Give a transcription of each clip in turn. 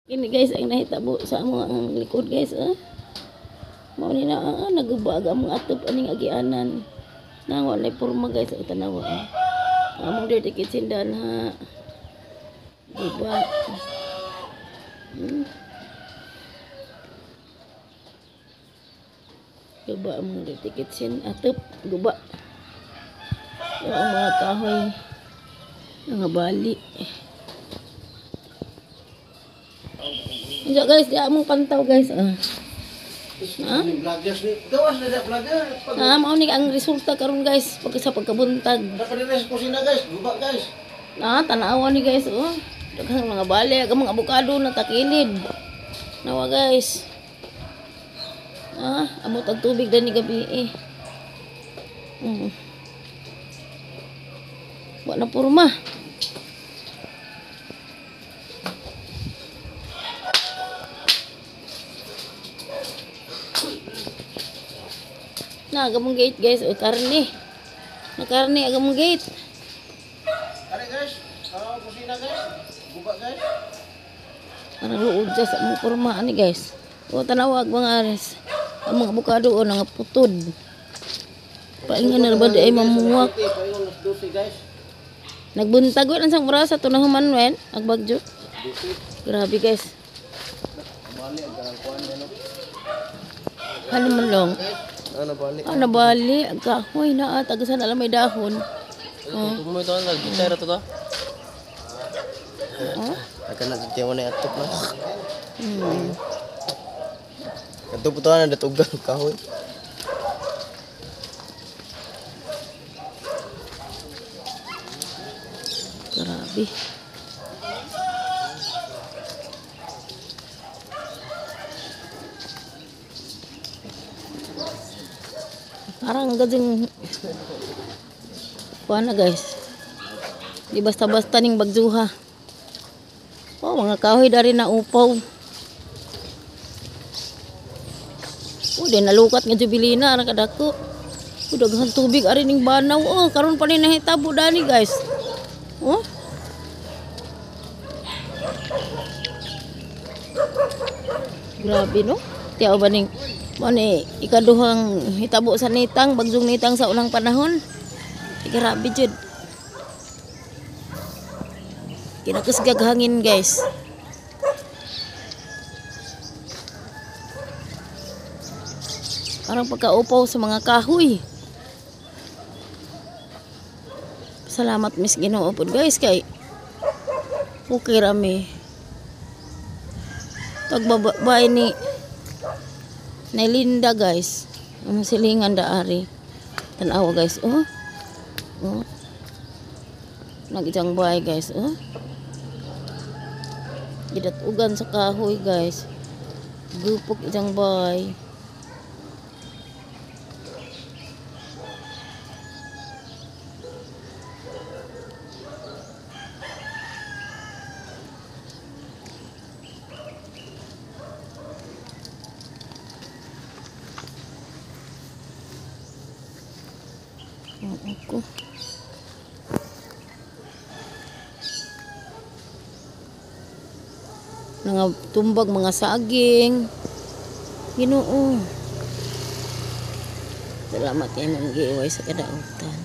Kini guys ang nahitabo sa among ang likod guys, ah. Mao ni na nagubag ang mga atop aning agianan. Nang walay porma guys sa tanawa. Ah. Among dirty kitchen dan ha. Guba. Guba among dirty kitchen atop guba. Ang mga kahoy nga bali. Diya guys, diya among pantaw guys. Ah. Ha? Gawas na vlogger. Ah, mao ni ang resulta karon guys pag sa pagkabuntag. Sa kusina guys, guba guys. Ah, tanawa ni guys oh. Daghang mga bali, ang mga abukado na takilid. Nawa guys. Ah, abot ang tubig dani gabi eh. Wa na porma. Na agamong gate guys, o karne. Na karne agamong gate. Are guys, kusina guys, guba guys. Ana luod sa among porma ani guys. O tanawag mga ares. Ang mga abukado o nga putod. Paingan na ba di ay mamuwak. Nagbuntag wen ang oras ato na human wen agbagyo. Grabe guys. Ano man long? Ano bali? Ano bali? Ang kahoy na at tagasan alam may dahon. Tumo ito na gitara to to. Oh? Akan na tiyan na atop na. Kadto po to na datugan kahoy. Grabe. Parang gajing kuha na guys. Di basta-basta ning bagjuha. Oh, mga kahoy dari na upaw. Oh, di nalukat nga jubilina ara kadako. Oh, daghan tubig ari ning banaw. Oh, karon pa ni nahitabo dani guys. Oh. Grabe no. Tiyaw ba ning mao ni ikaduhang hitabo sa nitang, bagyong nitang sa unang panahon. Grabe jud. Kinakusgag hangin guys. Parang pagkaupaw sa mga kahoy. Salamat Miss Ginoo pod guys kay okay rami. Tagbabay ni Nelinda guys. Ang silingan da ari. Tanawa guys oh. Oh. Nagijang buhay guys oh. Gidatugan sa kahoy guys. Gupok ijang buhay. Ako. Nangatumbag mga saging. Ginoo. Salamat kay Ma'am Giway sa kadautan.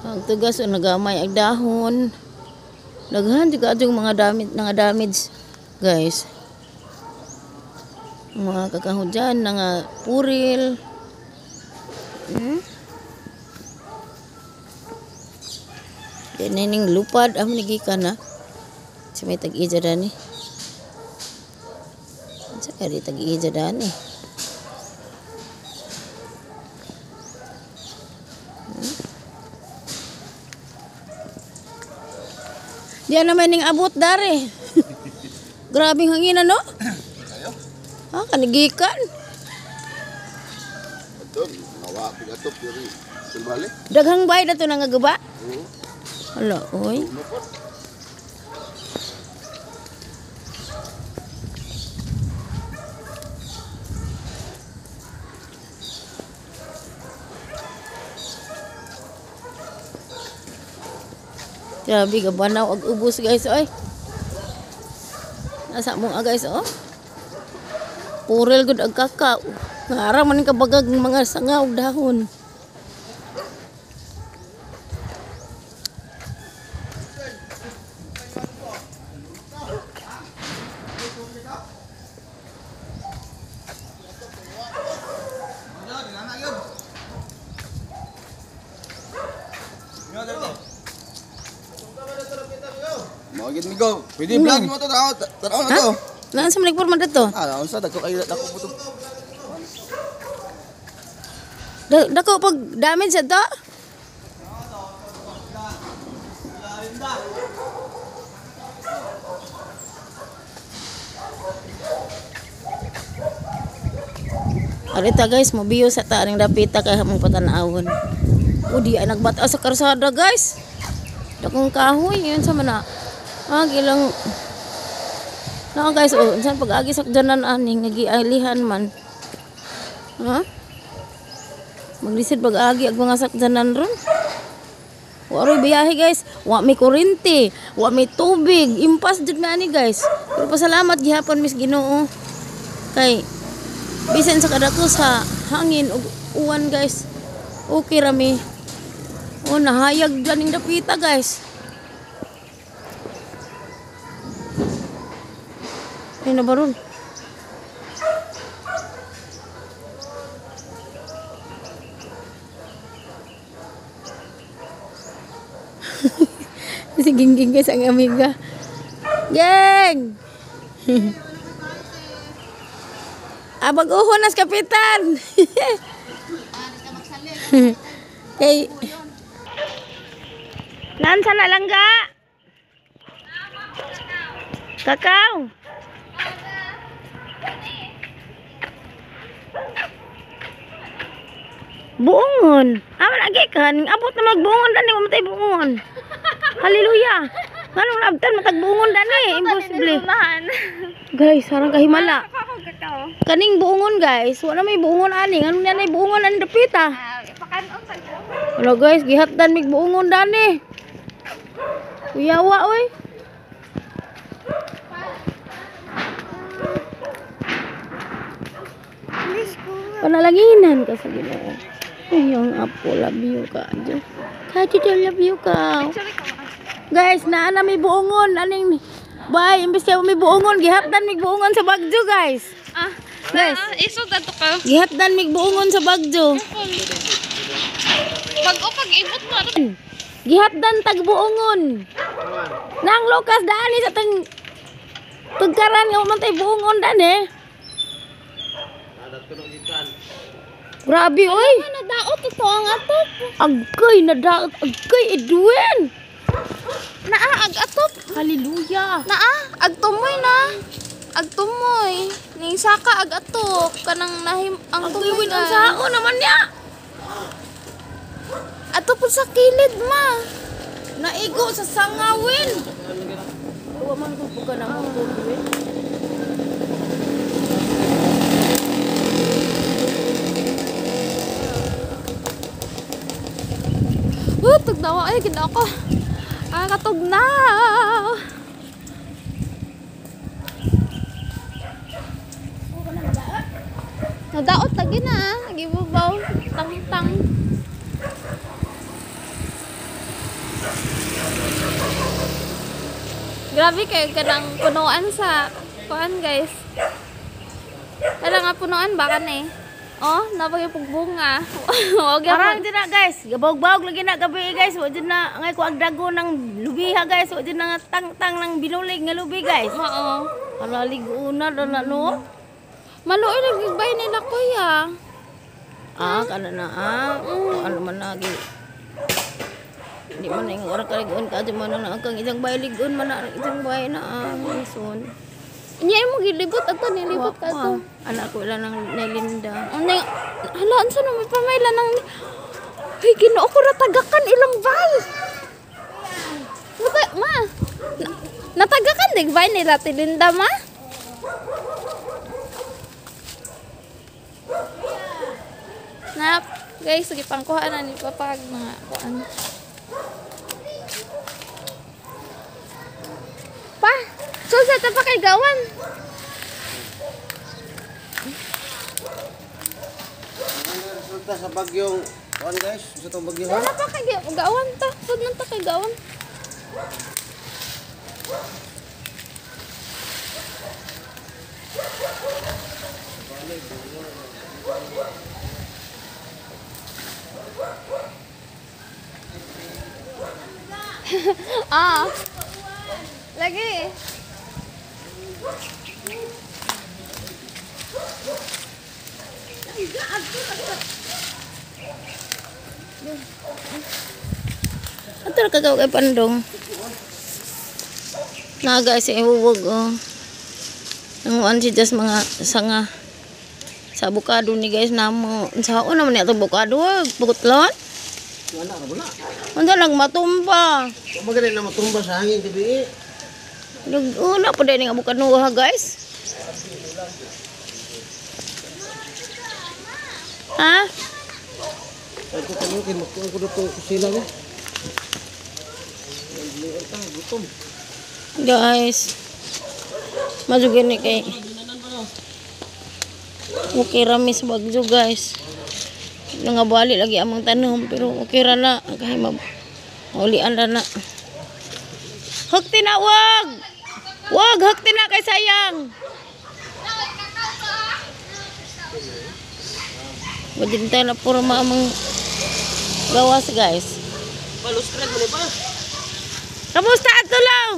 Ang tugas o nagamay ag dahon. Daghan jud kaadtong mga damit nga damage guys. Mga kakahudyan nga puril. Ning lupad amo ni gikan na. Sa may tag-ija dani. Sa kay tag-ija dani. Diyan naman ning abot dare. Grabing hangin ano? Ah, kanigikan. Ato, nawa pigatop diri. Sulbali. Daghang bay na to nangagaba. Hala, oy. Grabe gabanaw ag ubos guys oy. Nasa mo guys oh. Purel gud ang kakao. Ngara man ning kabagag mga sanga ug dahon. Mga migo. Pwede vlog mo to, tanaw, tanaw na to. Naan sa manig porma dito? Ah, unsa dako kayo dako po to. Dako pag damage sa to? Arita guys, mobiyo sa ta aning dapita kay hamong patanawon. O di ay nagbata sa karsada guys. Dakong kahoy yun sa mana. Ah, gilang Na guys, oh, unsan pag-agi sa danan ani nga gialihan man. Ha? Maglisod pag-agi ang mga sakdanan ron. Wa roy biyahe guys. Wa may kuryente, wa may tubig. Impas jud man ani guys. Pero pasalamat gihapon mis Ginoo. Kay bisan sa kadako sa hangin ug uwan guys. Okay ra mi. Oh, nahayag ganing dapita guys. Ay na baron. Si Gingging guys ang amiga. Geng! Abag uho nas kapitan. Kay Nansa na lang ga? Kakao. Buongon. Aman agi kan, abot na magbuongon dani, wa matay buongon. Hallelujah. Nganong naabtan matag buongon dani, imposible. Guys, sarang kahimala. Kaning buongon guys, wala may buongon ani, nganong nanay buongon ani dapita. Wala guys, gihatdan mig buongon dani. Kuyawa oy. Panalanginan ka sa Ginoo. Ay, ang apo, love you ka. Kahit love you ka. Guys, naa na may buongon. Aning, bye, imbes kaya may buongon, gihapdan may buongon sa Bagyo, guys. Ah, Guys. Isod ato ka. Gihapdan may buongon sa Bagyo. Pag-o pag-ibot mo. Gihapdan tag buongon. Nang Lucas dani sa tang tugkaran nga man tay buongon dani. Grabe oy. Nadaot ito ang atop. Agay nadaot agay Edwin. Naa ag atop. Hallelujah. Naa ag tumoy na. Ag tumoy. Ning saka ag atop kanang nahim ang Agay tumoy win ang na. sao naman niya. Ato po sa kilid ma. Naigo sa sangawin. Wa man ko buka na mo win. Tugnaw ay gid ako. Ah, katugnaw. Nadaot lagi na, gibubaw tang-tang. Grabe kay kanang punuan sa kuan guys. Kaya nga punuan ba kan eh? Oh, napagay pagbunga. Wag Parang dyan na guys, gabawg-bawg lagi na gabi guys, wa dyan na ngay ko agdago ng lubiha guys, wa dyan na nga tang-tang ng binulig nga lubi guys. Oo. Halalig una na no. Maluoy nagigbay nila kuya. Ah, kana na ah. Ano man lagi. Di man na yung oras kaligon ka, di man na ang isang bay ligon man na ang isang bay na ah, son. Niya mo gilibot ato nilibot ka ato. Anak ko lang ng Nelinda. Ano hala unsa na may pamayla nang Hey, Ginoo ko ra tagakan ilang bay. Mata, ma. Natagakan dig bay nila tilinda ma. Na, guys, sige pangkuha na ni papa ag mga kuan. Pa, so sa ta pa kay gawan. sa bagyong kuan guys, sa tong bagyo ha. Wala pa kay gawan ta. Sud man ta kay gawan. Ah. Lagi. Ato ra kagaw kay pandong. Na guys, ihuwag oh. Nanguan si Jess mga sanga sa abukado ni guys namo. Unsaon naman ni ato abukado bukutlon? Wala ra wala. Unsa lang matumba. Wa magani na matumba sa hangin gabi. Nag-una pa din ang abukado ha guys. Ha? Ay ko kamo kay magkuan ko dito kusina ni. Gutom. Guys. Madugin ni kay. Okay ra miss bagyo guys. Nangabali lagi amang tanom pero okay ra na kay maulian ra na. Hukti na wag. Wag hukti na kay sayang. Wajin tayo na puro maamang gawas guys. Balustrad mo ni ba? Kamusta ato lang?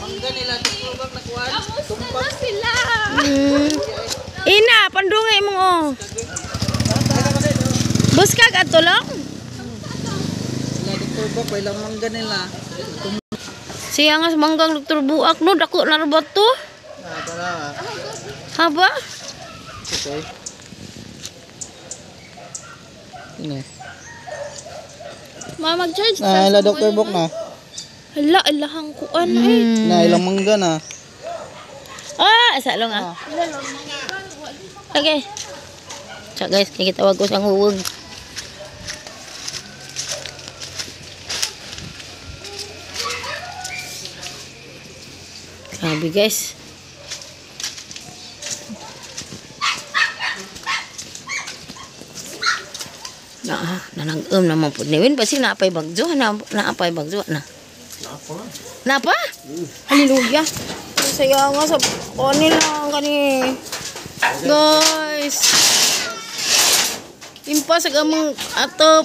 Mangga nila dito bang nakuan? Kamusta na sila? Ina, pandungay mo oh. Buskag ato lang? Sila dito ba kay mangga nila. Siya nga sa manggang Dr. Buak no, dako na ba to? Ah, tara. Haba? Okay. Ini. Ma, mag-charge Na ila Dr. Bok na. Hala, alahang kuan eh. Na ilang mangga na. Ah, sa long ah. Okay. So guys, kikitawag ko sa huwag. Grabe guys. Na, nanag-um naman po. Niwin pa si naapay bagyo. Naapay bagyo na. Napa. Napa? Hallelujah. Ang saya nga sa kani lang kani. Guys. Impa sa gamang atop.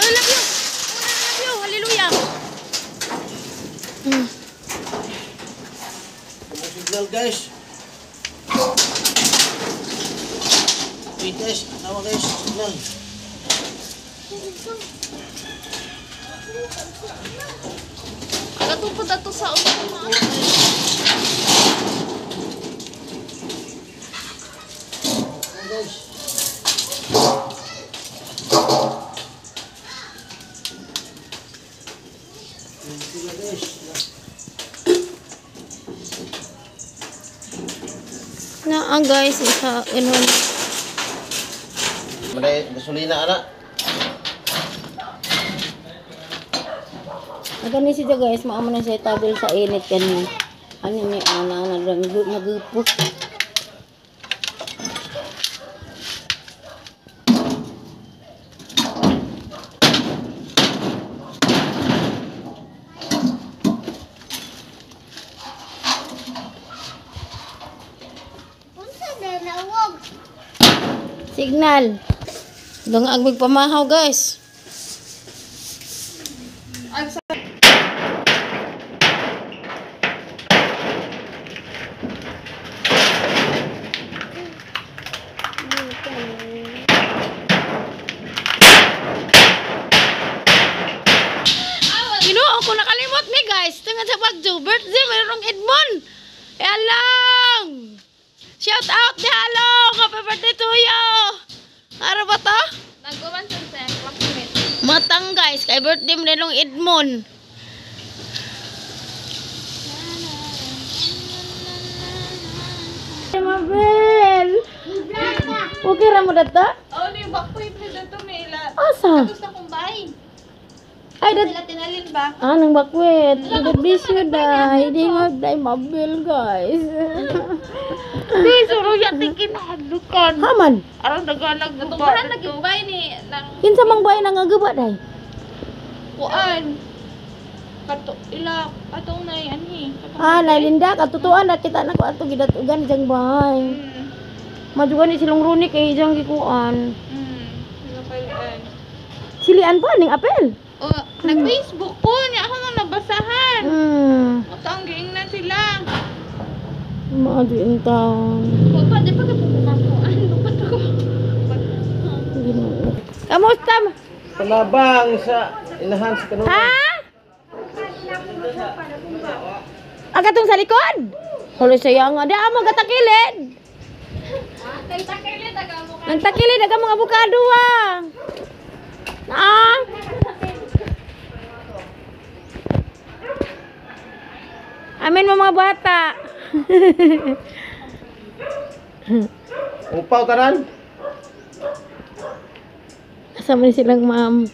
I love you. I love you. Hallelujah. Signal guys. Wait guys, tawa guys, signal. Katupod ato sa ulo. Guys. Signal guys. Naa guys, isa inon. Maday gasolina ana. Agani siya guys, maamo na siya tabil sa init kani. Ano ni ana na nagupok. Signal. Dung agbig pamahaw guys. Ginoo ko nakalimot ni guys. Tungod sa bagyo birthday mayroong Edmond. E alang. Shout out ni Halong. Happy birthday to you. Ara ba to? Nag-uwan sa classmate. Matang guys, kay birthday mo nilong Edmond. Mabel! Okay ra mo data? Oh, ni back point ni dito may ila. Asa? Gusto kong bahay. Ay, dat Sila tinalin ba? Ah, nang bakwit. God bless you, day. Hindi mo, day, mabil, guys. Di, suro ya tingin hadukan. Haman, Aron daganag Natungkahan nagibay ni nang kinsa mang bahay nang agawa, day? kuan. Kato ila atong nay anhi. Ah, nailinda, katutuan na kita na ko ato gidatugan diyang bahay. Madugan ni silong runi kay diyang gikuan. Sila kailan. Silian pa ning apel. Oh, nag-Facebook ko niya ako nang nabasahan. Utang giingnan sila. Maadu in town. Pa di pa ka pupukakuan. Lupad ako. Ginoo. Kamusta? Palabang sa inahan sa kanon. Ha? Ang katong sa likod? Huli siya nga. Di amo gatakilid. Nagtakilid aga mo. Nagtakilid aga mga abukado ah. Ah. Amin mo mga bata. Upaw tanan. Asa man silang ma'am.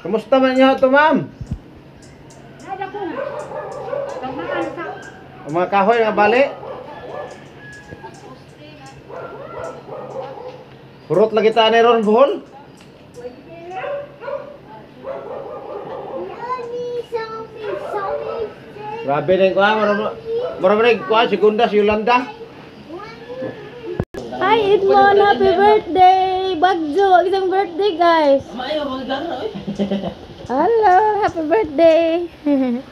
Kamusta man niyo to, ma'am? Ang mga kahoy nga bali. Hurot lagi ta ni ron buhol. Grabe na yung kuha, marami na yung kuha, segunda si Yolanda. Hi Edmond, happy birthday! Bagyo, ang isang birthday guys. Hello, happy birthday.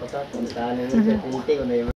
Pagkakuntahan mo sa tinti ko na.